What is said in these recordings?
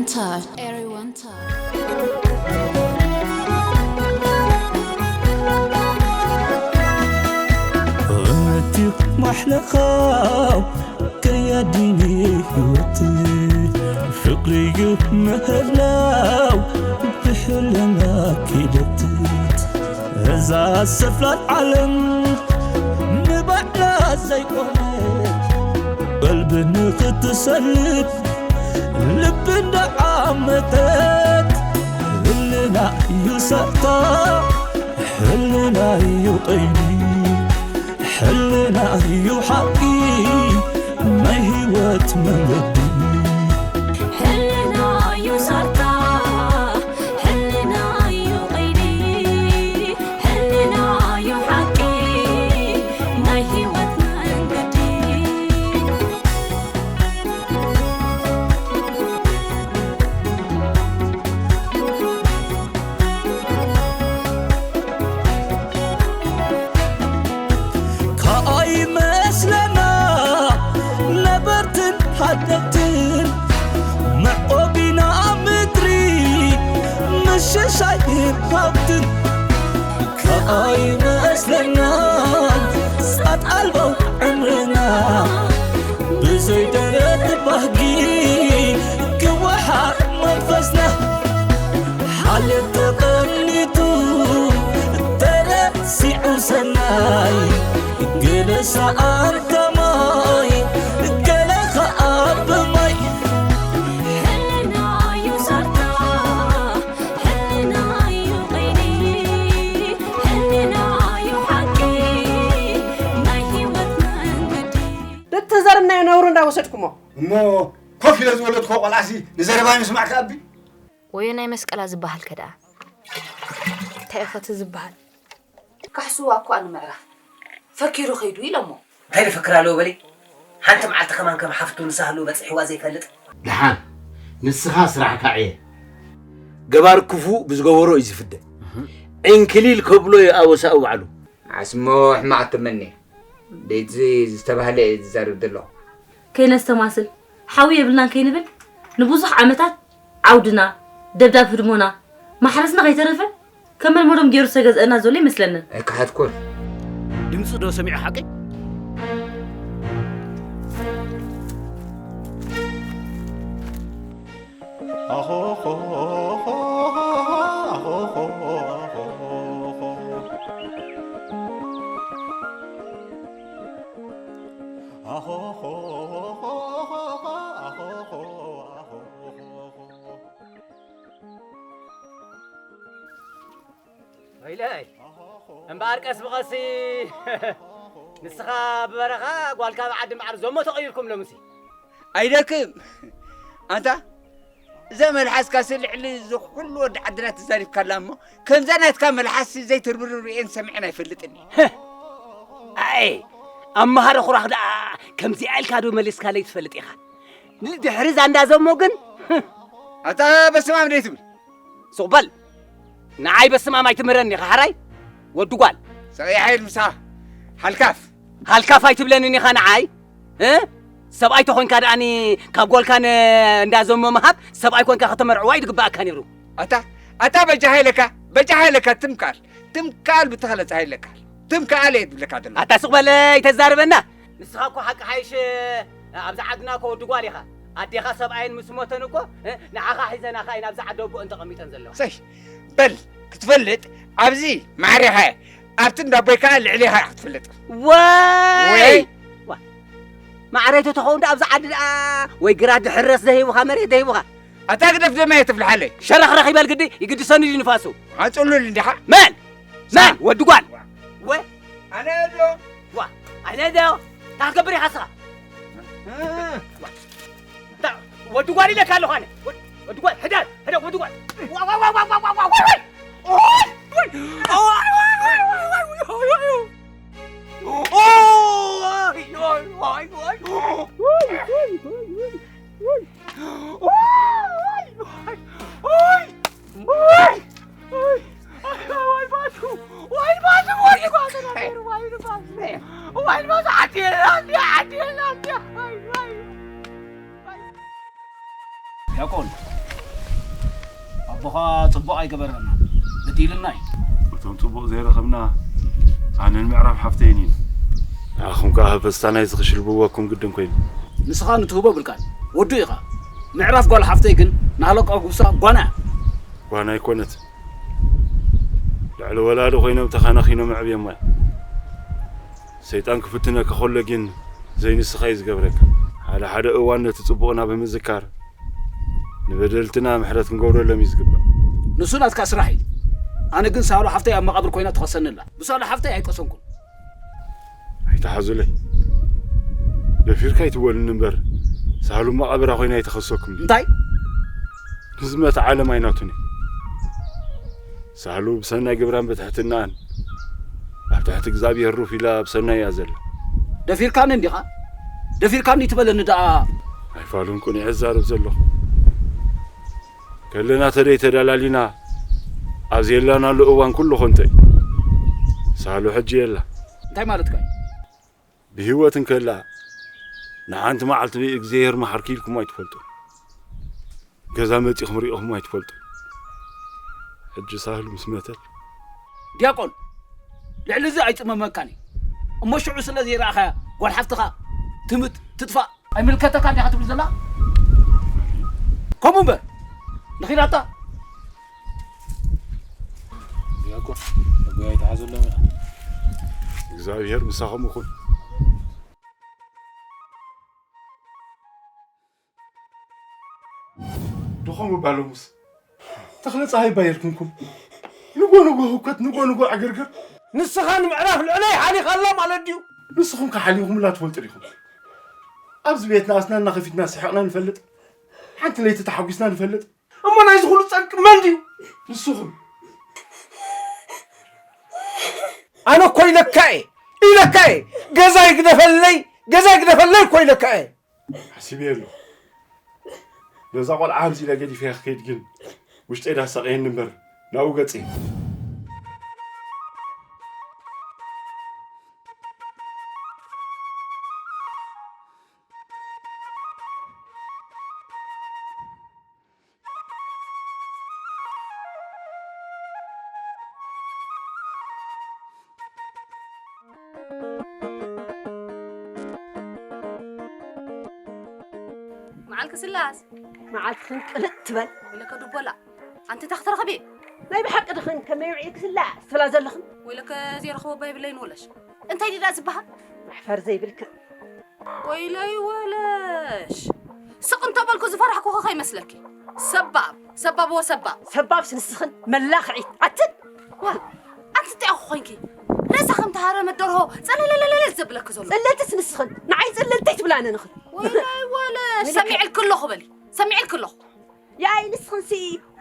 Everyone time. እምነትዩ ማሕለኻው ከያዲኒ ህይወት ፍቕርዩ ምህላው ብሕልና ኪደት እዛ ሰፍላል ዓለም ንባዕላ ዘይኮነት ቀልቢ ንኽትሰልብ ልቢ እንዳዓመተት ህልና እዩ ሰርታ ሕልና እዩ ቀይዲ ሕልና እዩ ሓቂ ናይ ህይወት መንገዲ ሕልና እዩ ሰርታ ሕልና እዩ ቀይዲ ሕልና እዩ ሓቂ ናይ ህይወት መንገዲ ከኣይመስለና ነበርትን ሓደግትን መዕቆቢና ምድሪ ምሽሻይን ሃብትን ከኣይመስለና ጻት ኣልቦ ዕምርና ብዘይ ደረት ባህጊ ክወሓጥ መንፈስና ሓልዮት ተቐኒቱ ተረሲዑ ሰናይ ገለ ሰኣንታ ማይ ገለ ኸኣ ብማይ ሕልና እዩ ሰርታ ሕልና እዩ ቀይዲ ሕልና እዩ ሓቂ ናይ ህይወት መንገዲ ደተዛረብናዮ ነውሩ እንዳወሰድኩሞ እሞ ኮፍ ኢለ ዝወለድኮ ቆልዓሲ ንዘረባይ ምስማዕ ክኣቢ ወዮ ናይ መስቀላ ዝበሃል ከ ደኣ እንታይ ኢኸ እቲ ዝበሃል? ካሕስዋ እኳ ንምዕራፍ ፈኪሩ ከይዱ ኢሎሞ። እንታይ ዝፈክር ኣለዎ በሊ? ሓንቲ መዓልቲ ከማን ከም ሓፍቱ ንሳህሉ በፂሕዋ ዘይፈልጥ? ደሓን ንስኻ ስራሕካ ዕየ። ገባር ክፉእ ብዝገበሮ እዩ ዝፍደ። ዕንክሊል ከብሎ እዩ ኣበሳኡ ባዕሉ። ዓስሞ ሕማቕ ትምኒ ደይዚ ዝተባህለ እየ ዝዛረብ ዘለኹ። ከይነስተማስል ሓዊ የብልናን ከይንብል ንብዙሕ ዓመታት ዓውድና፣ ደብዳብ ህድሞና፣ ማሕረስና ከይተረፈ ከም መልመዶም ገይሩ ዝተገዝአና ዘሎ ይመስለንን። ኣይከሓድኩን። ድምፂ ዶ ሰሚዐ ሓቀይ? ወይለይ እምበኣር ቀስ ብቐሲ ንስኻ ብበረኻ ጓልካ ብዓዲ ማዕር ዞሞ ተቐይርኩም ሎምሲ ኣይደክም ኣንታ እዛ መልሓስካሲ ልዕሊ እዚ ኩሉ ወዲ ዓድና ተዛሪብካላ እሞ ከምዛ ናትካ መልሓስሲ ዘይትርብርብ ርእየን ሰሚዐን ኣይፈልጥን እየ። ኣይ ኣመሃሪ ኩራኽ ደኣ ከምዚኣ ኢልካ ዶ መሊስካለይ ትፈልጥ ኢኻ? ድሕሪ እዛ እንዳዘሞ ግን ኣታ በስማም ደይ ትብል ሱቕ በል ንዓይ በስማም ኣይትምህረኒ ኢኻ ሓራይ ወዲ ጓል ሰቕያ ሓይል ምሳኻ ሃልካፍ ሃልካፍ ኣይትብለንን ኢኻ ንዓይ እ ሰብኣይ ተኾንካ ደኣኒ ካብ ጓልካ ን- እንዳዘሞ ምሃብ ሰብኣይ ኮንካ ከተመርዕዋ እዩ ዝግበኣካ ነይሩ ኣታ ኣታ በጃ ሃይለካ በጃ ሃይለካ ትምካል ትምካል ብተኸለፀ ሃይለካ ትምካል እየ ዝብለካ ዘሎ ኣታ ሱቕ በል ኣይተዛርበና ንስኻ እኮ ሓቂ ሓይሽ ኣብዚ ዓድና እኮ ወዲ ጓል ኢኻ ኣዴኻ ሰብኣየን ምስ ሞተን እኮ ንዓኻ ሒዘናኻ ኢና ኣብዚ ዓዲ ኣቦአን ተቐሚጠን ዘለዋ ሰይ በል ክትፈልጥ ኣብዚ ማዕሬኻ ኣብቲ እንዳቦይ ከዓ ልዕሌኻ ክትፈልጥ ወይ ማዕረይ ተተኸውን ዳ ኣብዚ ዓዲ ደኣ ወይ ግራት ድሕረስ ደሂቡኻ መሬት ደሂቡኻ ኣታ ግደፍ ደመ የትፍልሓለይ ሸረኽረኽ ይበል ግዲ ይግድሰኒ ድዩ ንፋሱ ኣፅሉል እንዲኻ መን መን ወዲ ጓል ወ ኣነ ዶ ዋ ኣነ ዶ ታክገብር ኢኻ ስኻ ወዲ ጓል ኢለካ ኣለኹ ኣነ ወዲ ጓል ሕደር ሕደር ወዲ ጓል ዲያቆን ኣቦኻ ጽቡቕ ኣይገበረና፣ በዲልና እዩ። እቶም ጽቡቕ ዘይረኸብና ኣነን ምዕራፍ ሓፍተይን ኢና። ንዓኹም ከኣ ህፈስታ ናይዚ ክሽልብወኩም ግድን ኮይኑ። ንስኻ ንትህቦ ብልካን ወዱ ኢኻ። ምዕራፍ ጓል ሓፍተይ ግን ንኣለቃ ጉብሳ ጓና እያ። ጓና ኣይኮነት። ልዕሊ ወላዲ ኮይኖም ተኸናኺኖም ኣዕብዮማ። ሰይጣን ክፍትነካ ከሎ ግን ዘይንስኻ እዩ ዝገብረካ። ሓደ ሓደ እዋን ነቲ ጽቡቕና ብምዝካር ንበደልትና ምሕረት ክንገብረሎም እዩ ዝግባእ። ንሱ ናትካ ስራሕ እዩ። ኣነ ግን ሳሉ ሓፍተይ ኣብ መቓብር ኮይና ትኸሰኒ ኣላ። ብሳሉ ሓፍተይ ኣይቀሰንኩን። ኣይትሓዙለይ። ደፊርካ ኣይትወልኒ እምበር ሳሉ መቓብራ ኮይና ኣይትኸሰኩም። እንታይ? ንዝመተ ዓለም ኣይናቱን እዩ። ሳሉ ብሰናይ ግብራን ብትሕትናን ኣብ ትሕቲ እግዚኣብሔር ሩፍ ኢላ ኣብ ሰናይ እያ ዘላ። ደፊርካኒ እንዲኻ? ደፊርካኒ ትበለኒ ደኣ? ኣይፋሉን ቁኑዕ እዛረብ ዘለኹ። ከለና ተደይ ተዳላሊና ኣብ ዘየላናሉ እዋን ኩሉ ኾንተ እዩ። ሳሉ ሕጂ የላ። እንታይ ማለትካ እዩ? ብህይወት እንከላ ንሓንቲ መዓልቲ እግዚኣብሔር መሓርኪ ኢልኩም ኣይትፈልጡ። ገዛ መጺኹም ሪኢኹም ኣይትፈልጡ። ሕጂ ሳህሉ ምስ መተት። ዲያቆን፣ ልዕሊ እዚ ኣይጽመመካን እዩ። እሞ ሽዑ ስለ ዘይረኣኻያ ጓል ሓፍትኻ ትምት ትጥፋእ ኣይምልከተካን ዲኻ ትብል ዘላ? ከምኡ እምበር ንኺዳታ ዲያቆን፣ ኣቦይ ኣይትሓዘሎም ኢኻ። እግዚኣብሔር ምሳኹም ይኹን። ድኾም እባ ሎምስ ተኽለ ፀሃይ እባ የልኩምኩም። ንጎ ንጎ ህውከት፣ ንጎ ንጎ ዕግርግር። ንስኻ ንምዕራፍ ልዕለይ ሓሊኻ ኣላ ማለት ድዩ? ንስኹም ከሓሊኹምላ ትፈልጡ ዲኹም? ኣብዚ ቤትና ኣስናንና ከፊትና ስሒቕና ንፈልጥ፣ ሓንቲ ለይቲ ተሓጒስና ንፈልጥ። እሞ ናይዚ ኩሉ ጸብቂ መን ድዩ? ንስኹም። ኣነ እኮ ኢለካ እየ፣ ኢለካ እየ። ገዛይ ግደፈለይ፣ ገዛይ ግደፈለይ እኮ ኢለካ እየ። ሓሲበ ኣለኹ። ነዛ ቆልዓ ከምዚ ኢለ ገዲፈያ ክኸይድ ግን ውሽጠይ ዳሳቐየኒ እምበር ናብኡ ገጸ። መዓልኪ ስላስ። መዓልትኽን ቅልጥ ትበል። ወይለከ ዱቦላ። ኣንቲ እንታይ ክትረኽቢ? ናይ ብሓቂ ድኽን ከመይ ውዒልኪ ስላስ ትብላ ዘለኽን? ወይለከ ዘይረኽቦ እባ የብለይን ወለሽ። እንታይ ድዳ ዝበሃል? መሕፈር ዘይብልክን። ወይለይ ወለሽ። ስቕ እንተበልኩ ዝፈራሕኩ ከ ከይመስለኪ። ሰባብ፣ ሰባብ ወሰባብ። ሰባብስ ንስኽን መላኽዒት። ኣትን! ዋ፣ ኣንቲ እንታይ ኢኹ ኮይንኪ? ርእሳ ከም ተሃረመት ደርሆ ጸለለለለለ ዘብለኪ ዘሎ። ጽልልትስ ንስኽን፣ ንዓይ ጽልልተይ ትብላኒ ንኽን። ወይለይ ወለሽ፣ ወይለከ- ሰሚዕልኪ ኣለኹ በሊ። ሰሚዕልኪ ኣለኹ። ያይ ንስኽንሲ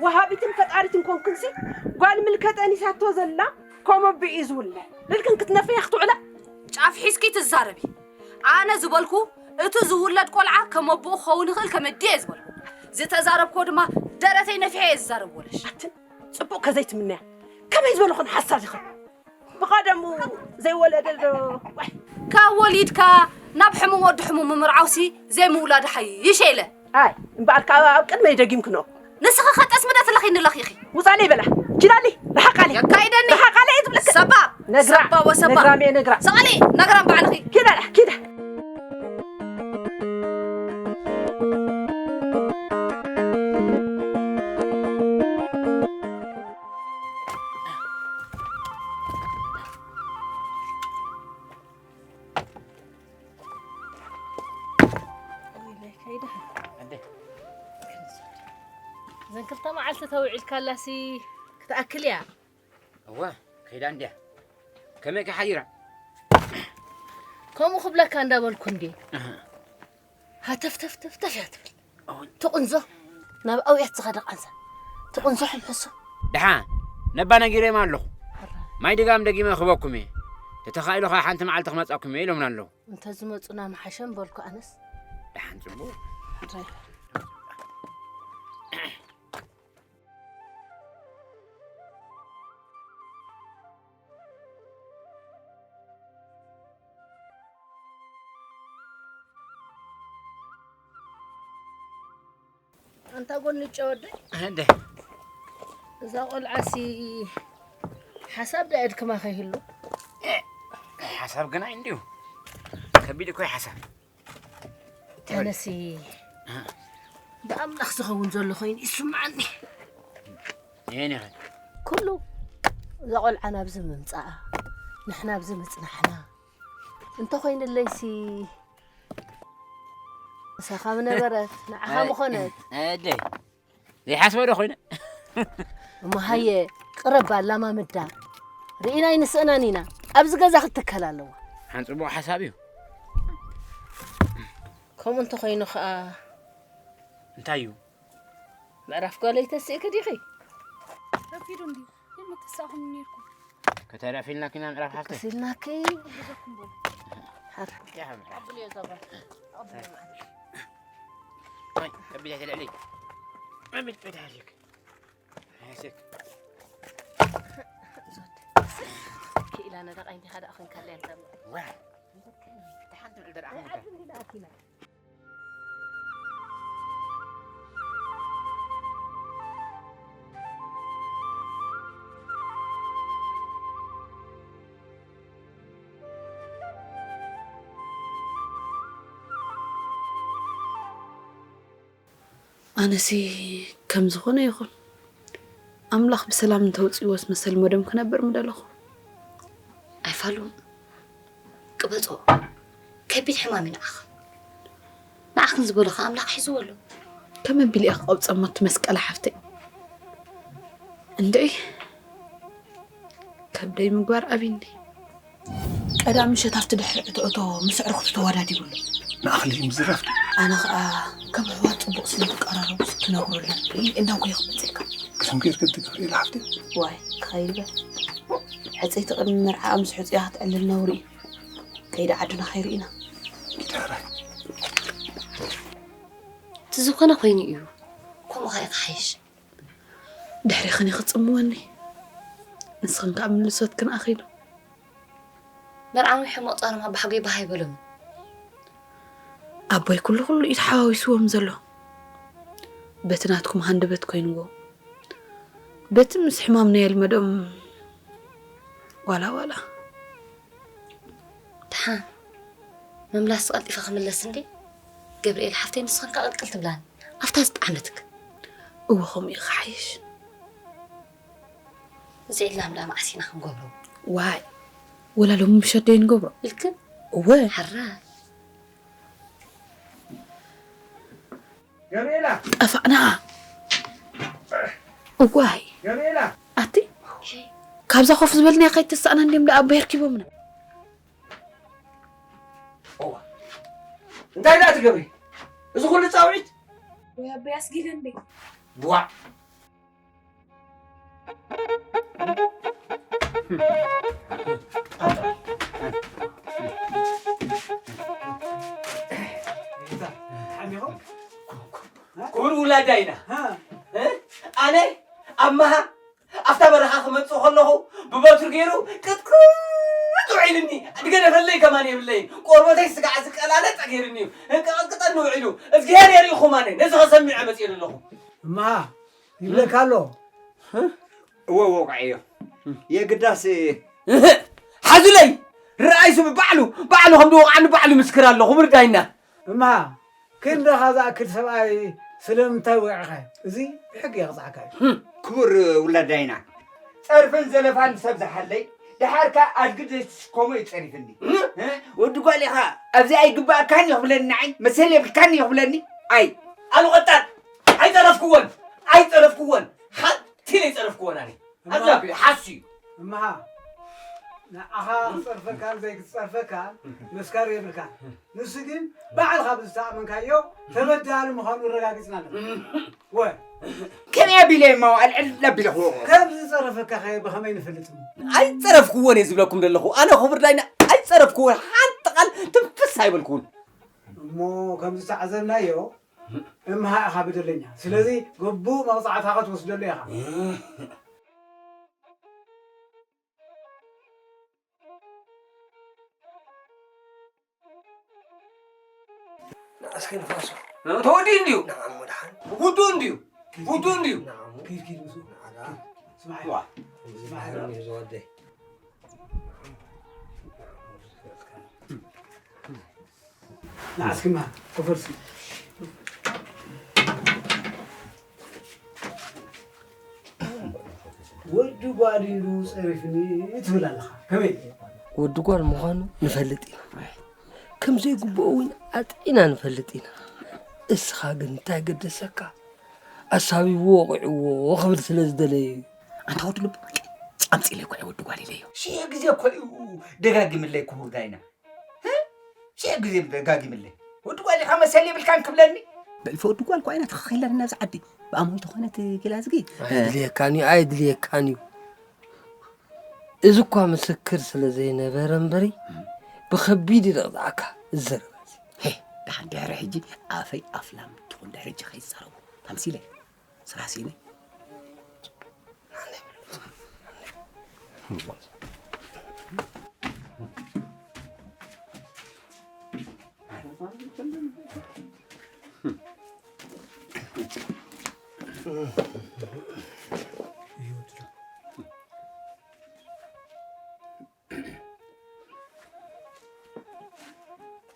ወሃቢትን ፈጣሪትን ኮንክንሲ ጓል ምልከ ጠኒሳቶ ዘላ ኮም ኣቢኡ እዩ ዝውለድ። ልክን ክትነፍያ ክትውዕላ። ጫፍ ሒዝኪ ትዛረቢ። ኣነ ዝበልኩ እቲ ዝውለድ ቆልዓ ከም ኣቦኡ ክኸውን ይኽእል ከመዲ እየ ዝበልኩ። ዝተዛረብኮ ድማ ደረተይ ነፊሐ እየ ዝዛረብ ወለሽ። ኣትን ጽቡቕ ከዘይትምነያ ከመይ ዝበልኹን ሓሳብ ይኽእል ብቐደሙ ዘይወለደ ዶ? ዋይ። ካብ ወሊድካ ናብ ሕሙም ወዲ ሕሙም ምምርዓውሲ ዘይምውላድ ሓይሽ ኢለ። ኣይ እምበኣር ካብ ኣብ ቅድመይ ደጊምክኖ። ንስኺ ኸ ጠስሚ ዶ ትለኺኒ ኣለኺ ኢኺ? ውፃለይ በላ። ኪዳለይ፣ ርሓቃለይ። የካይደኒ። ርሓቃለይ እየ ትብለካ። ሰባብ። ነግራ። ሰባብ ወሰባብ። ነግራም እየ ነግራ። ሰቐሊ ነግራም ባዕልኺ። ኪዳ፣ ኪዳ። ወይለይ ከይዳ። ኣደ። እዘን ክልተ መዓልቲ ተውዒልካላሲ ክትኣክል እያ። እወ፣ ከይዳ እንድያ። ከመይ ከ ሓዲራ? ከምኡ ክብለካ እንዳበልኩ እንዲ። ኣሃ። ሃተፍተፍተፍተፍ እያ ትብል። እወ። ትቕንዞ፣ ናብ ኣውያት ዝኸደ ቃንዛ። ትቕንዞ ሕምሕሶ። ደሓን፣ ነባ ነጊረዮም ኣለኹ። ሕራይ። ማይ ድጋም ደጊመ ክበኩም እየ። ተተኻኢሉ ኸዓ ሓንቲ መዓልቲ ክመጻኩም እየ ኢሎምና ኣለዉ። እንተ ዝመጹና ምሓሸ ምበልኩ ኣነስ። ደሓን ጽቡቕ። ሕራይ። ኣንታ ጎንጨ ወደይ። እንደ እዛ ቆልዓሲ ሓሳብ ዳ ዕድክማ ከይህሉ። ሓሳብ ግና እንዲዩ ከቢድ እኮ እዩ ሓሳብ። ኣነሲ ብኣምላኽ ዝኸውን ዘሎ ኮይኑ ይስምዓኒ። ይሄን ይኸ ኩሉ እዛ ቆልዓ ናብዚ ምምፃኣ፣ ንሕና ኣብዚ ምፅናሕና እንተኾይንለይሲ፣ ንሳኻ ምነበረት፣ ንዓኻ ምኾነት። ኣደይ ዘይሓስበ ዶ ኮይነ? እሞ ሃየ፣ ቅረብ ኣላማምዳ። ርኢና ኣይንስእናን ኢና። ኣብዚ ገዛ ክትተከል ኣለዋ። ሓን ጽቡቕ ሓሳብ እዩ። ከምኡ እንተኾይኑ ኸኣ እንታይ እዩ? ምዕራፍ ጓለይ ተስእኪ ዲኺ? ረፊዱ እንድዩ። የምትሳኹም ነይርኩም። ከተረፊልናኪ ኢና ምዕራፍ ሓፍተይ። ተሲልናኪ። ሓር። ኣይ፣ ከቢድ ኣይትልዕሊ። ከቢድ ኣይትልዕሊ። ኣይሴት። ዞት። ክኢላ ነዳቕ ኣይንዲኻ ደኣ ኾንካ ኣላ ያንታ። ዋ። ደሓን ትብል ደርኣ ኾንካ። ኣነሲ ከም ዝኾነ ይኹን፣ ኣምላኽ ብሰላም እንተውፅእዎስ መሰል መደም ክነብር ምደለኹ። ኣይፋሉን። ቅበጾ። ከቢድ ሕማም እዩ ንዓኽን። ንዓኽን ዝበሎ ኸኣ ኣምላኽ ሒዝዎ ኣሎ። ከመይ ኣቢለ እየ ክቐብጸ እሞ እቲ መስቀል ሓፍተይ? እንድዒ፣ ከብደይ ምግባር ኣብዩኒ። ቀዳም ምሸት ኣብቲ ድሕሪ ዕትዕቶ ምስ ኣዕሩኽቱ ተወዳዲቡ ኣሎ። ንኣኽሊ ምዝራፍ ድዩ? ኣነ ኸኣ ከም ኣሕዋት ጽቡቕ ስለ ትቀራረቡ ክትነግሮ ኣለኒ። ርእይ፣ እናንኮ እየ ክመጸካ። ክስም ጌርኪ እንተ ገብርኤል ሓፍተይ። ዋይ፣ ክኸይድ በል። ሕጽይቲ ቅድሚ መርዓኣ ምስ ሕጹያ ክትዕልል ነውሪ እዩ። ከይዲ ዓድና ከይርኢና። ኪዳራይ። እቲ ዝኾነ ኮይኑ እዩ። ከምኡ ኸኣ ክሓይሽ። ድሕሬኽን እዩ ክጽምወኒ። ንስኽን ከኣ ምልሶትክን ኣኺሉ። መርዓዊ ሕሙቕ ጻሮም ኣባሓጎይ ባህ ኣይበሎምን። ኣቦይ ኩሉ ኩሉ እዩ ተሓዋዊስዎም ዘሎ። በቲ ናትኩም ሃንደበት ኮይንዎ። በቲ ምስ ሕማም ናይ የልመዶም ዋላ ዋላ። ደሓን ምምላስ ቀልጢፈ ክምለስ እንዴ? ገብርኤል ሓፍተይ ንስኽን ከኣ ቅልቅል ትብላኒ። ኣብታ ዝጠዓመትክ። እወ ከምኡ እዩ ክሓይሽ። እዚ ዕላም ደኣ መዓስ ኢና ክንገብሮ? ዋይ፣ ወላ ሎሚ ምሸት ዶ ንገብሮ? ኢልክን? እወ። ሓራይ። ገብርኤላ! ጠፋእና። እዋይ። ገብርኤላ! ኣቲ? እሺ። ካብዛ ኮፍ ዝበልናያ ከይተሳእና እንድዮም ደኣ ኣቦይ ኣርኪቦምና። እዋ። እንታይ ደኣ ትገብሪ? እዚ ኩሉ ጻውዒት? ወይ ኣቦይ ኣስጊለ እንዴ? ቧዕ። ክቡር ውላዳ ኢና። እ? ኣነ ኣመሃ ኣብታ በረኻ ክመጽእ ከለኹ ብበትሩ ገይሩ ቅጥቅጥ ውዒሉኒ። ዝገደፈለይ ከማን የብለይን። ቆርበተይ ስጋዕ ዝቀላለጠ ገይሩኒ እዩ። እንቅጥቅጠኒ ውዒሉ። እግዚኣብሔር የርኢኹም ኣነ ነዚ ከሰሚዐ መጽኤ ዘለኹ። እመሃ ይብለካ ኣሎ። እወ፣ እወ፣ ወቃዕዮ። የግዳስ እህ፣ ሓዙለይ። ርኣይ ስም ባዕሉ፣ ባዕሉ ከም ዝወቃዕኒ ባዕሉ ምስክር ኣሎ። ክቡር ዳይና። እማ፣ ክንድኻ ዝኣክል ሰብኣይ ስለምንታይ ወቂዕኻዮ? እዚ ብሕጊ የቕጽዓካ እዩ። ክቡር ውላድ ዳይና፣ ጸርፍን ዘለፋን ሰብ ዝሓለይ፣ ደሓርካ ኣድግድ ዘይትስከሞ እዩ ጸሪፍኒ። እ? ወዲ ጓል ኢኻ፣ ኣብዚ ኣይግባእካን እዩ ክብለኒ ንዓይ፣ መሰል የብልካን እዩ ክብለኒ? ኣይ። ኣሉ ቀጣን፣ ኣይጸረፍክዎን፣ ኣይጸረፍክዎን። ሓንቲ ኢለ ኣይጸረፍክዎን ኣነ። እማ-፣ ኣላ ቢሉ ሓሱ እዩ። እምሃ፣ ንዓኻ ክጸርፈካን ዘይክጸርፈካን መስካሪ የብልካን። ንሱ ግን ባዕልኻ ብዝተኣመንካዮ ተበዳሊ ምዃኑ ኣረጋጊጽና ኣለና። ወ-፣ ከመይ ኣቢለ እሞ ኣልዕል ኣቢለ ክወቕዖ? ከም ዝጸረፈካ ኸ ብኸመይ ንፈልጥ? ኣይጸረፍክዎን እየ ዝብለኩም ዘለኹ። ኣነ ክቡር ዳይና ኣይጸረፍክዎን። ሓንቲ ቃል ትንፍስ ኣይበልኩን። እሞ ከም ዝተዓዘብናዮ እምሃ ኢኻ በደለኛ። ስለዚ ግቡእ መቕጻዕትኻ ክትወስደሉ ኢኻ። ንኣስከ ንፋሱ። ተወዲኡ እንድዩ። ንዓሞ ደሓን። ውዱእ እንድዩ። ውዱእ እንድዩ። ንዓሞ። ኪድ፣ ኪድ፣ ምስኡ። ንዓጋ። ስማዕ፣ ዋ። ስማዕ፣ ዝወደይ። ንዓስክማ፣ ኮፈርሲ። ወዲ ጓል ኢሉ ጸሪፍኒ ትብል ኣለኻ። ከመይ? ወዲ ጓል ምዃኑ ንፈልጥ ኢና። ከም ዘይግብኦ እውን ኣጥዒና ንፈልጥ ኢና። እስኻ ግን እንታይ ገደሰካ? ኣሳቢብዎ ወቒዕዎ ክብል ስለ ዝደለየ እዩ። ኣንታ ወዲ ልቡ ኣምጺለይ እኮ እየ ወዲ ጓል ኢለዮ። ሽሕ ግዜ እኮ እዩ ደጋጊምለይ ክቡር ዳይና። ህ? ሽሕ ግዜ ደጋጊምለይ። ወዲ ጓል ኢኻ መሰል የብልካን ክብለኒ? በልፈ ወዲ ጓል እኮ ኣይና ትኽኽለና ኣብዚ ዓዲ። ብኣሞይ ተኾነት ገላዝጊ። ኣይድልየካን እዩ፣ ኣይድልየካን እዩ። እዚ እኳ ምስክር ስለ ዘይነበረ እምበሪ፣ ብኸቢድ እዩ ዘቕዝዓካ እዚ ዘረባ እዚ። ሄ፣ ደሓን ድሕሪ ሕጂ ኣፈይ ኣፍላም ትኹን ድሕሪ ሕጂ ከይዛረቡ። ተምሲለ፣ ስራሕ ስኢነ።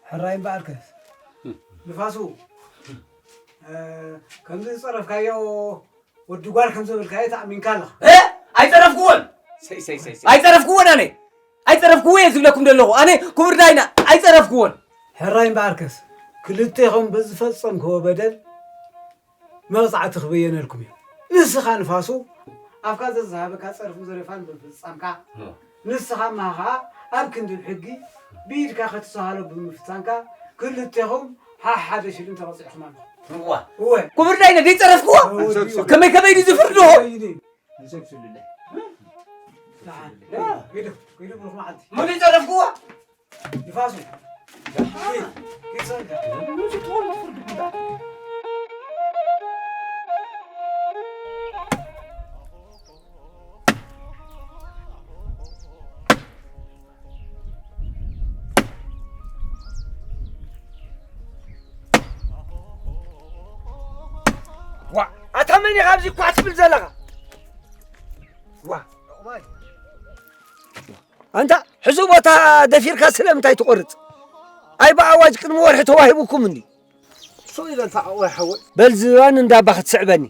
ሕራይ እምበኣርከስ፣ ንፋሱ፣ እ፣ ከምዚ ዝጸረፍካዮ ወዲ ጓል ከም ዘበልካዮ ተኣሚንካ ኣለኻ። እ? ኣይጸረፍኩዎን። ሰይ፣ ሰይ፣ ሰይ፣ ሰይ። ኣይጸረፍኩዎን ኣነ። ኣይጸረፍኩዎ እየ ዝብለኩም ዘለኹ። ኣነ ክቡር ዳይና ኣይጸረፍኩዎን። ሕራይ እምበኣርከስ፣ ክልቴኹም ብዝፈጸምክዎ በደል መቕጻዕቲ ክበየነልኩም እዩ። ንስኻ ንፋሱ፣ ኣፍካ ዘዝሃበካ ጸርፍን ዘረፋን ብምፍጻምካ፣ እ። ንስኻ እማኻ ኣብ ክንዲ ብሕጊ ብኢድካ ክትሰሃሎ ብምፍታንካ፣ ክልቴኹም ሓሓደ ሽልን ተቐጺዕኹም ኣለኹም። እዋ። እወ። ክቡር ዳይና፣ ደይጸረፍክዎ? እወ፣ እወ። ከመይ ከመይ ድዩ ዝፍርድዎ? ከመይ ድዩ? ንሰብ ስልለ። ደሓን። ሂዱ፣ ሂዱ ብሩኽ መዓልቲ። ምን ይጸረፍክዎ? ንፋሱ። ሂድ፣ ሂድ ሰንካ። ዋ፣ ኣታ መን ኢኻ ኣብዚ ኳዕ ትብል ዘለኻ? ዋ። ኣንታ፣ ሕዚ ቦታ ደፊርካ ስለምንታይ ትቖርጽ? ኣይ ብኣዋጅ ቅድሚ ወርሒ ተዋሂቡኩም እንዲ። ስቕ ኢለ እንታ ዓቕባይ ሓወይ። በል ዝባን እንዳባ ክትስዕበኒ።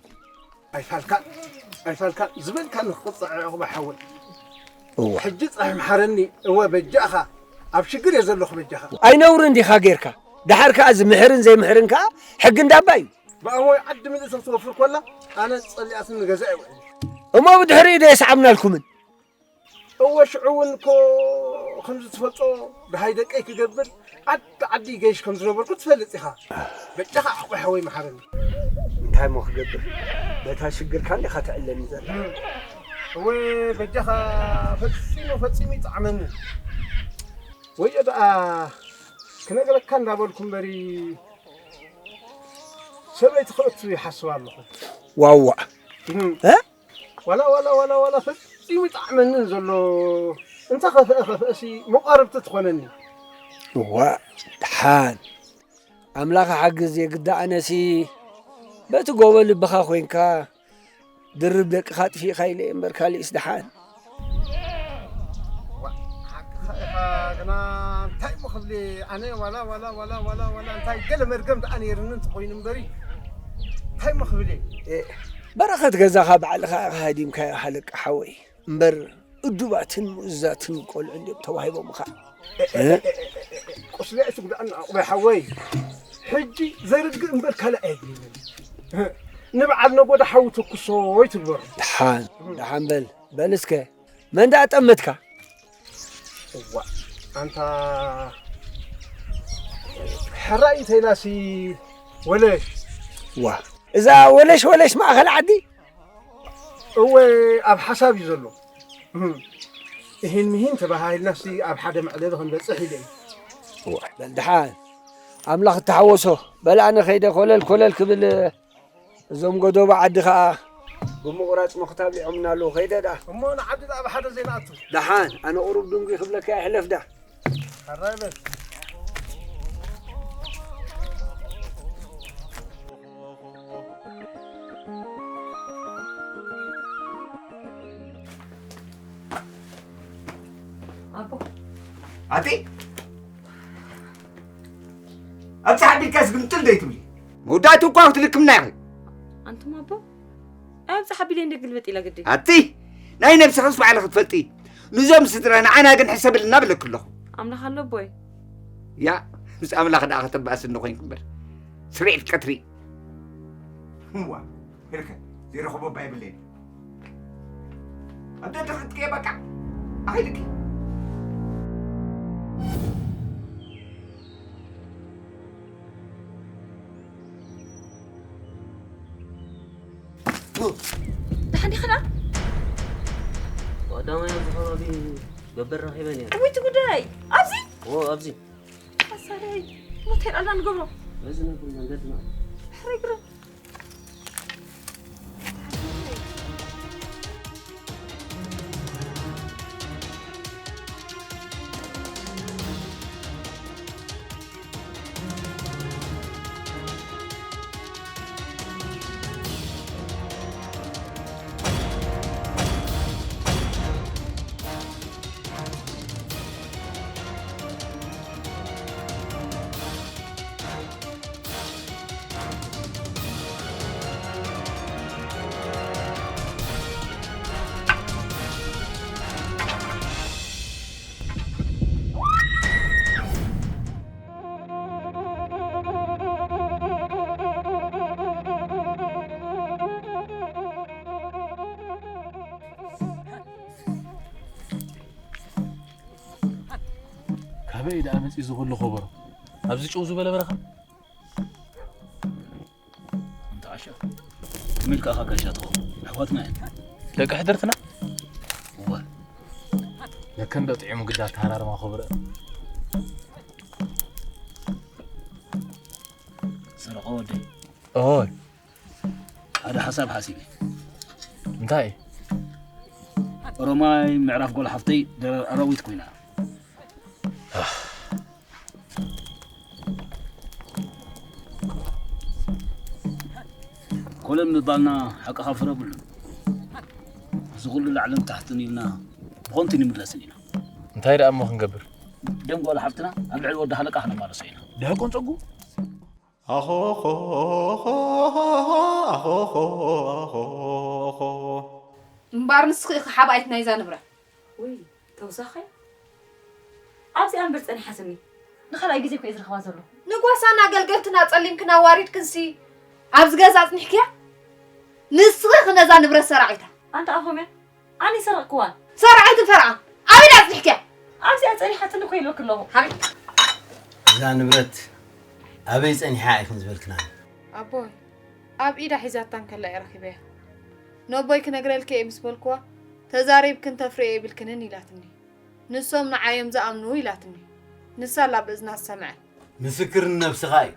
ኣይፋልካን፣ ኣይፋልካን ዝበልካ ንኽቕጽዕ ዕቑባ ሓወይ። እወ። ሕጂ ጽናሕ ምሓረኒ፣ እወ በጃኻ። ኣብ ሽግር እየ ዘለኹ በጃኻ። ኣይነውርን ዲኻ ጌርካ? ደሓር ከኣ ዝምሕርን ዘይምሕርን ከኣ ሕጊ እንዳባ እዩ። ብኣሞይ ዓዲ ምልእቲ ክትወፍር ኮላ፣ ኣነ ጸሊኣትኒ ገዛ ይውዕል። እሞ ብድሕሪኡ ዶ የስዓብናልኩምን? እወ ሽዑ እውን እኮ ከምዚ ትፈልጦ ደሃይ ደቀይ ክገብር ዓዲ ዓዲ ይገይሽ ከም ዝነበርኩ ትፈልጥ ኢኻ። በጃኻ ዓቑ ሓወይ መሓረኒ። እንታይ እሞ ክገብር? በታ ሽግርካ እንዲኻ ተዕለኒ ዘላ። እወ በጃኻ ፈጺሙ ፈጺሙ ይጥዓመኒ። ወዮ ደኣ ክነግረካ እንዳበልኩ እምበሪ ሰበይቲ ክእቱ ይሓስብ ኣለኹ። ዋዋ። እም። እ? ዋላ፣ ዋላ፣ ዋላ፣ ዋላ ፈጺሙ ይጥዓመንን ዘሎ። እንተ ኸፍአ ኸፍአሲ መቋርብቲ ትኾነኒ። እዋ፣ ደሓን። ኣምላኽ ሓግዝ የግዳ ኣነሲ በቲ ጎቦ ልብኻ ኮይንካ ድርብ ደቅኻ ኣጥፊእካ ኢለ እየ እምበር ካሊእስ ደሓን። ዋ፣ ሓቅኻ ኢኻ ግና እንታይ እሞ ክብል እየ ኣነ ዋላ፣ ዋላ፣ ዋላ፣ ዋላ፣ ዋላ እንታይ ገለ መርገም ደኣ ነይርኒ እንተኾይኑ እምበሪ እንታይ እሞ ክብል እየ። እ፣ በረኸት ገዛኻ ባዕልኻ ኢኻ ሃዲምካዮ ሓለቃ ሓወይ። እምበር እዱባትን ምእዙዛትን ቆልዑ እንድዮም ተዋሂቦምኻ። እ? ቁስሊ ኣይትጉድኣና ዓቑባይ ሓወይ። ሕጂ ዘርግእ እምበር ካልእ ኣየድልየንን። ንበዓል ነጎዳ ሓዊ ተኩሶ ይትግበሮ። ደሓን፣ ደሓን በል። በል እስከ፣ መን ደኣ ጠመትካ? እዋ፣ ኣንታ ሕራይ እንተኢላሲ ወለሽ። ዋ፣ እዛ ወለሽ ወለሽ ማእኸል ዓዲ? እወ፣ ኣብ ሓሳብ እዩ ዘሎ። እህን ምሂን ተባሃሂልናሲ ኣብ ሓደ መዕለቢ ክንበጽሕ ኢለ እዩ። እዋ፣ በል ደሓን፣ ኣምላኽ እተሓወሶ። በል ኣነ ከይደ ኮለል ኮለል ክብል፣ እዞም ጎዶቦ ዓዲ ኸኣ ብምቑራጽ መኽታብ ይዖምና ኣለዉ። ከይደ ደኣ። እሞ ንዓዲ ደኣ ብሓደ ዘይንኣቱ። ደሓን፣ ኣነ ቁሩብ ድንጉይ ክብለካ ይሕለፍ ደኣ። ሕራይ በል። ኣቲ ኣብቲ ሓቢልካስ ግምጥል ደይትብሊ። መውዳእቱ እኳ ክትልክምና ኢኺ። ኣንቱም ኣቦ፣ ኣብቲ ሓቢለ እንደ ግልበጥ ኢላ ግዲ። ኣቲ ናይ ነብስኽስ ባዕልኺ ክትፈልጢ። ንዞም ስድራ ንዓና ግን ሕሰብልና ብለኪ ኣለኹ። ኣምላኽ ኣሎ ኣቦይ። ያ፣ ምስ ኣምላኽ ደኣ ከተባእስኒ ኮይንኪ እምበር። ስርዒት ቀትሪ። እዋ፣ ሄርከ፣ ዘይረኽቦ እባ የብለይን። ኣብ ደድሕሪትኪ እየ በቃ። ኣኺልኪ። ደሓን ዲኻ ደኣ? ቀዳማይ ኣብዚ ከባቢ ገበር ረኺበ ነይረ። እውይ፣ እቲ ጉዳይ ኣብዚ? ዎ፣ ኣብዚ። ኣሳዳይ፣ ሞተይ ኣላ ንገብሮ። በዚ ነበር መንገድና። ሕረይ ግረ። ካበይ ደኣ መጺኡ እዚ ኩሉ ከበሮ? ኣብዚ ጭው ዝበለ በረኻ? እንተ ዓሻ፣ ትም ኢልካ ኢኻ ጋሻ ትኸውን። ኣሕዋትና እየን። ደቂ ሕድርትና? እወ። ለከ እንዶ ጥዒሙ ግዳ ኣተሃራርማ ከበሮ። ሰረቐ ወደይ። ኦይ። ሓደ ሓሳብ ሓሲበ። እንታይ? ኦሮማይ ምዕራፍ ጓል ሓፍተይ ደረር ኣራዊት ኮይና። ኮለል ምባልና ሓቅኻ ፍረ ብሉን። እዚ ኩሉ ላዕልን ታሕትን ኢልና ብኸንቱ ንምለስን ኢና። እንታይ ደኣ እሞ ክንገብር? ደም ጓል ሓፍትና ኣብ ልዕሊ ወዲ ሃለቃ ክነማለሶ ኢና። ደሕቆን ጸጉ? ኣኾኾ፣ ኣኾኾ፣ ኣኾኾ። እምበኣር ንስኺ ኢኺ ሓባኢት ናይዛ ንብረት። ውይ፣ ተውሳኸ? ኣብዚኣ እምበር ጸኒሓትኒ። ንኻልኣይ ግዜ እኮ እየ ዝረኽባ ዘለኹ። ንጓሳን ኣገልገልትን ኣጸሊምክን ኣዋሪድክንሲ ኣብዚ ገዛ ኣጽኒሕክያ? ንስኺ ኢኺ ነዛ ንብረት ሰራቒታ። ኣንታ ኣፎምያ፣ ኣነ ይሰረቕክዋን። ሰራቒትን ፈረቓን ኣበይ ድኣ ኣጽኒሕክያ? ኣብዚኣ ጸኒሓትኒ እኮ ኢለኪ ኣለኹ። ሓቢት። እዛ ንብረት ኣበይ ጸኒሓ ኢኽን ዝበልክና? ኣቦይ፣ ኣብ ኢዳ ሒዛታ እንከላ እየ ረኺበያ። ነቦይ ክነግረልኪ እየ ምስ በልክዋ፣ ተዛሪብክን ተፍርዮ የብልክንን ኢላትኒ። ንሶም ንዓዮም ዝኣምኑ ኢላትኒ። ንሳ ኣላ ብእዝና ዝሰምዐ። ምስክር ንነብስኻ እዩ።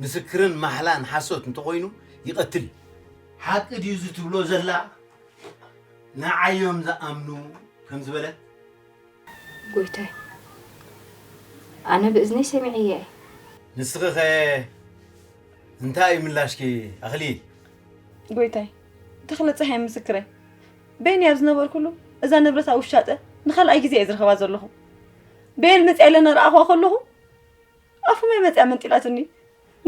ምስክርን ማሕላን ሓሶት እንተኾይኑ ይቐትል እዩ። ሓቂ ድዩ እዚ ትብሎ ዘላ? ንዓዮም ዝኣምኑ ከም ዝበለት? ጎይታይ፣ ኣነ ብእዝነይ ሰሚዐያ እየ። ንስኺኸ እንታይ እዩ ምላሽኪ ኣኽሊል? ጎይታይ፣ ተኽለ ጸሃይ ምስክረይ። በይነይ ኣብ ዝነበርኩሉ እዛ ንብረት ኣብ ውሻጠ ንኻልኣይ ግዜ እየ ዝረኽባ ዘለኹ። በየን መጺኣ ኢለ እናረኣኽዋ ከለኹ ኣፉመይ መጺኣ መንጢላትኒ።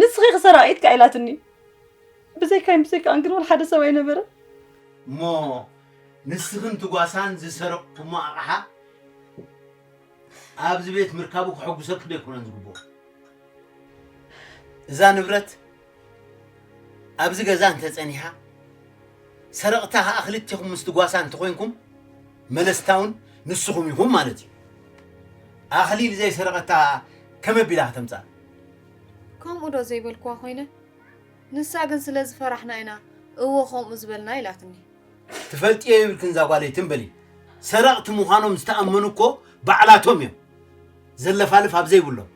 ንስኺ ኢኺ ሰራቒት ከኣ ኢላትኒ። ብዘይካይን ብዘይካኣን ግን ወላ ሓደ ሰብ ኣይነበረን። እሞ ንስኽን ትጓሳን ዝሰረቕኩሞ ኣቕሓ ኣብዚ ቤት ምርካቡ ከሐጉሰኪ ዶ ኣይኮነን ዝግብኦ? እዛ ንብረት ኣብዚ ገዛ እንተጸኒሓ፣ ሰረቕታ ከኣ ክልቴኹም ምስቲ ጓሳ እንተኾይንኩም፣ መለስታ እውን ንስኹም ኢኹም ማለት እዩ። ኣኽሊል ዘይሰረቐታ ከመይ ኣቢላ ከተምጽኣ? ከምኡ ዶ ዘይበልክዋ ኮይነ? ንሳ ግን ስለ ዝፈራሕና ኢና እወ ከምኡ ዝበልና ኢላትኒ። ትፈልጥዮ ይብልክን እዛ ጓለይ ትም በሊ። ሰረቕቲ ምዃኖም ዝተኣመኑ እኮ ባዕላቶም እዮም። ዘለፋልፍ ኣብ ዘይብሎም።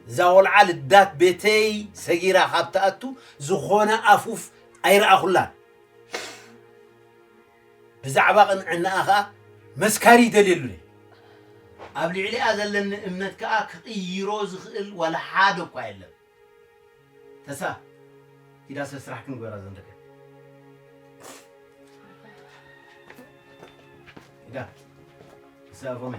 እዛ ቆልዓ ልዳት ቤተይ ሰጊራ ካብ ትኣቱ ዝኾነ ኣፍ ኡፍ ኣይረኣኹላን። ብዛዕባ ቅንዕናኣ ኸኣ መስካሪ ይደልየሉን እየ። ኣብ ልዕሊኣ ዘለኒ እምነት ከኣ ክቕይሮ ዝኽእል ዋላ ሓደ እኳ የለን። ተሳ፣ ኪዳ ሰብ ስራሕ ክንግበራ ዘንደቀ። ኪዳ። ሰላም።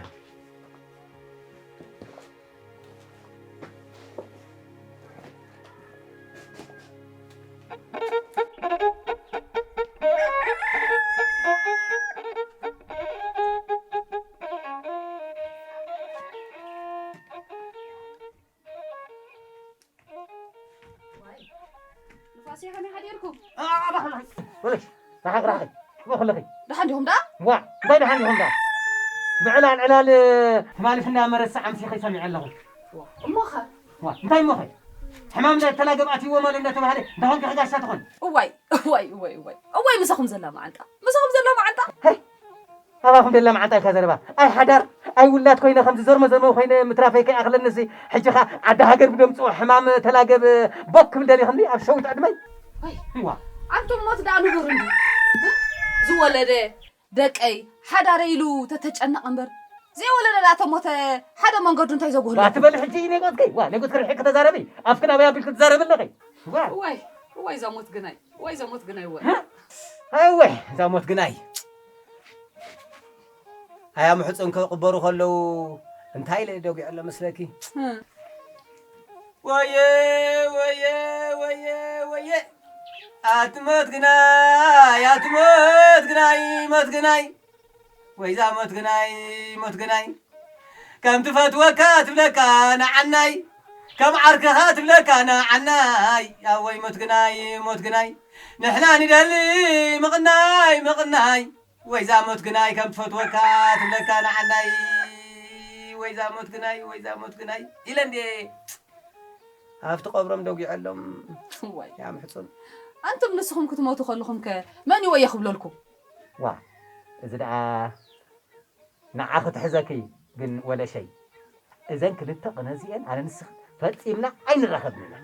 ንፋስ ከመይ ሓዲርኩም? ኣባኽለኺ። ወለሽ፣ ራሓቕ ራሓቕ። ኣባኽለኺ። ደሓን ዲኹም ደኣ? ዋ፣ እንታይ ደሓን ዲኹም ደኣ? ብዕላል ዕላል ትማሊ ፍና መረሳ ዓምሲኺ ሰሚዐ ኣለኹ። ዋ፣ እሞኸ? ዋ፣ እንታይ እሞኸ? ሕማም እንዳተላገብ ኣትይዎ ማለት እንዳተባህለ፣ እንታይ ኮንኪ ጋሻ ትኾን? እዋይ፣ እዋይ፣ እዋይ፣ እዋይ። እዋይ፣ ምሳኹም ዘላ መዓንጣ። ምሳኹም ዘላ መዓንጣ። ሄይ፣ ኣባኹም ደላ መዓንጣ ኢልካ ዘረባ። ኣይ ሓዳር፣ ኣይ ውላድ ኮይነ ከምዚ ዘርሞ ዘርሞ ኮይነ ምትራፈይ ከይኣኽለንሲ፣ ሕጂ ኸኣ ዓዲ ሃገር ብደምፅኡ ሕማም ተላገብ ቦክ ክብል ደሊኽኒ ኣብ ሸዊት ዕድመይ? ወይ፣ ዋ። ኣንቱም ሞት ደኣ ንቡር እንዲ። ዝወለደ ደቀይ፣ ሓዳረይ ኢሉ ተተጨነቕ እምበር፣ ዘይወለደ ደኣ ተሞተ ሓደ መንገዱ እንታይ ዘጉህሎ? ዋ፣ ትበሊ ሕጂ ነጎትከይ? ዋ፣ ነጎትከ ርሒቕ ከተዛረቢ? ኣፍክን ኣበይ ኣቢልክ ትዛረቢ ኣለኺ? ዋ። ወይ፣ ወይ፣ እዛ ሞት ግናይ። ወይ፣ እዛ ሞት ግናይ፣ ወይ። ሃ? ኣይ፣ ወይ፣ እዛ ሞት ግናይ። ኣያ ምሕፁን ክቕበሩ ከለዉ እንታይ ኢለ ደጒዐ ኣሎ መስለኪ? እ። ወየ፣ ወየ፣ ወየ፣ ወየ። ኣቲ ሞት ግናይ፣ ኣቲ ሞት ግናይ፣ ሞት ግናይ። ወይዛ ሞት ግናይ፣ ሞት ግናይ። ከም ትፈትወካ ትብለካ ንዓናይ፣ ከም ዓርክኻ ትብለካ ንዓናይ። ኣወይ ሞት ግናይ፣ ሞት ግናይ። ንሕና ንደሊ ምቕናይ፣ ምቕናይ። ወይዛ ሞት ግናይ ከም ትፈትወካ ትብለካ ንዓናይ። ወይዛ ሞት ግናይ፣ ወይዛ ሞት ግናይ ኢለ እንዴ ኣብቲ ቀብሮም ደጒዐሎም። ዋይ። ያምሕጹን። ኣንቱም ንስኹም ክትሞቱ ከለኹም ከ መን እዩ ወየ ክብለልኩም? ዋ፣ እዚ ደኣ ንዓኺ ትሕዘኪ ግን ወለሸይ። እዘን ክልተ ቅነ እዚኤን ኣነ ንስኺ ፈጺምና ኣይንራኸብን ኢና።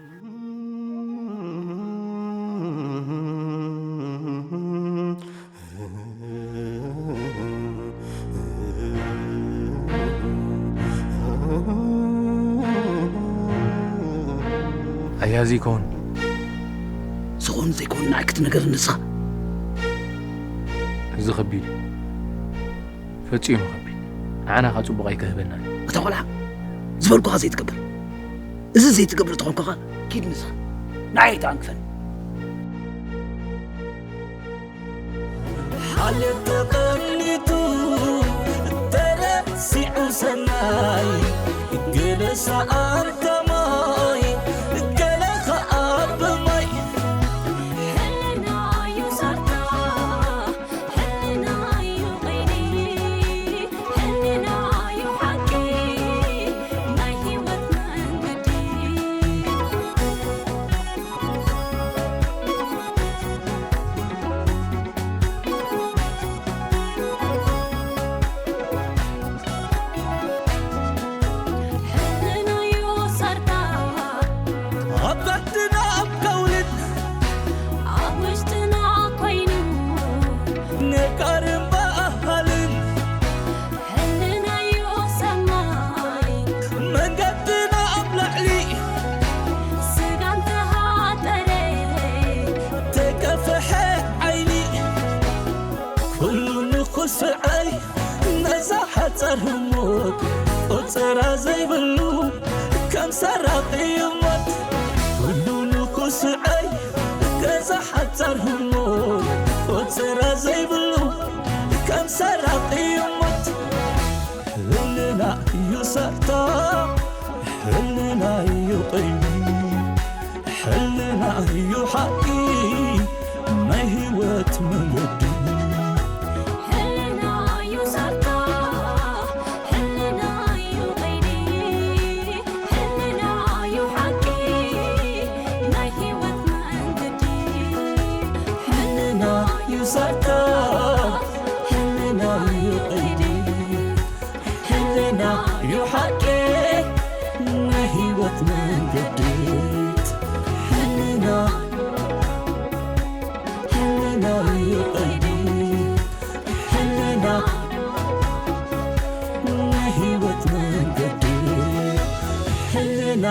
ኣያዚ ይከውን። ዝኾን ዘይኮን ንዓይ ክትነገር ንስኻ። እዚ ከቢድ እዩ። ፈጺሙ ከቢድ። ንዓና ኸኣ ጽቡቕ ኣይክህበናን። እታ ቆልዓ ዝበልኩኻ ዘይትገብር። እዚ ዘይትገብር ተኾንኩኻ ኪድ ንስኻ። ንዓይ ኣይተኣንክፈን። ሓልዮት ተቐኒቱ ተረሲዑ ሰናይ፣ ገለ ሰኣን ከማይ፣ ገለ ኸኣ ብማይ። ሕልናዩ ሰርታ፣ ሕልናዩ ቐይዲ፣ ሕልናዩ ሓቂ፣ ናይ ህይወት መንገዲ። ሕልናዩ ሰርታ። ኣብ ታሕትና ኣብ ከውልን ኣብ ውሽጥና ኮይኑ ነጋርን በሃልን ሕልናዩ ሰማይ መንገድና ኣብ ላዕሊ ስጋን ተሃጠረ ተከፍሐ ዓይኒ ኩሉ ንኹስዐይ ነዛ ሓጻር ህሞት ቁጽራ ዘይብሉ ከም ሰራቂ ሞት ኩሉ ንኹስዐይ ነዛ ሓጻር ህሞት ቁጽራ ዘይብሉ ከም ሰራቂ ሞት ሕልና እዩ ሰርታ ሕልና እዩ ቐይዲ ሕልና እዩ ሓቂ ናይ ህይወት መንገዲ ሕልና እዩ ሰርታ ሕልና እዩ ቐይዲ ሕልና እዩ ሓቂ ናይ ህይወት መንገዲ ሕልና እዩ ሰርታ ሕልና እዩ ቐይዲ ሕልና እዩ ሓቂ ናይ ህይወት መንገዲ ሕልና ሕልና እዩ ቐይዲ ሕልና ናይ ህይወት መንገዲ ሕልና